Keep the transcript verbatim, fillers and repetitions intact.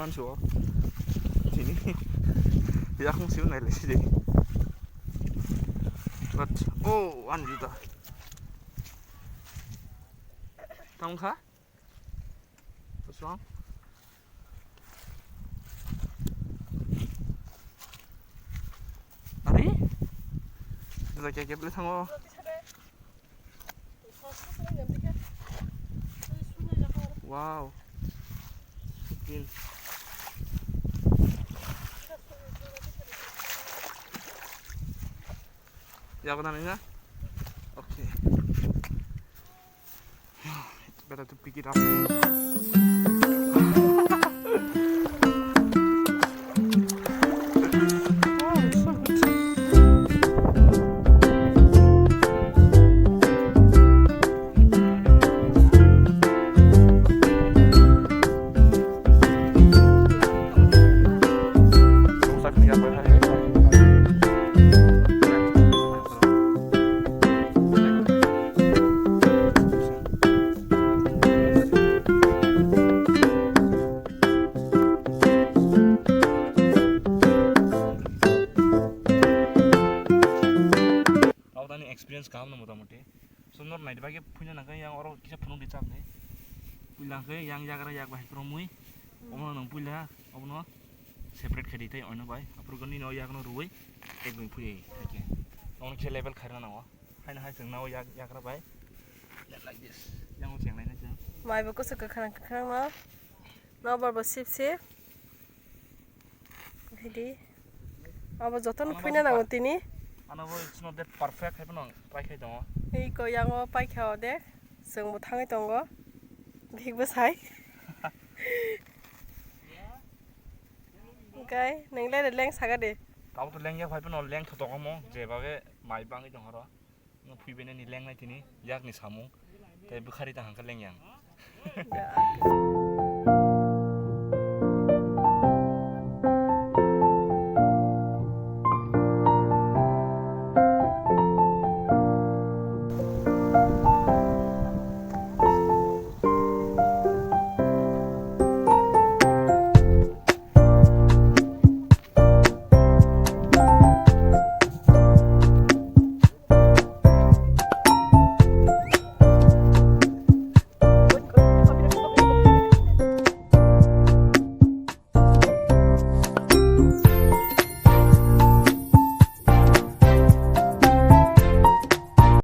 So, tini yakung siu nai lesi dei. But, oh, one juta. Tang kha? What's wrong? Are? Juta kya kya beli thango? Wow. Din. Yago na nina? Okay. It's better to pick it up. Abo tani experience kaham no motamoti. So nor nai bagwi phuina nangkhe yang oro kisa phunuk di chak di. Puila khe yang yagra yak bai phurumui. Omo nang puila obono separate khe di tei oino bai. Aphuru gani no yakno ruwi ek gwi phui hai khe. Omo khe level khairna nango. Haino hai chwng nao yak yagra bai. Then like this. Yang cheng nai na chwng. Mai bo kusuk kwkhwrang kwkhwrang no. No bor bo sip sip. Hidi. Abo jotono phuina nango tini. Ano bo it's not that perfect hai phano try khai tongo. Ei ko yango paikha o de. Chwng bo thangwi tongo. Big bo sai. Hwnkhe nwng le leng saga de. Tabuk to leng yak hai phano leng thotok omo je bagwi mai bangwi tong horo. Nwng phuibainani lengnai tini yakni samung tei bwkhari ta hangkhe lengyang.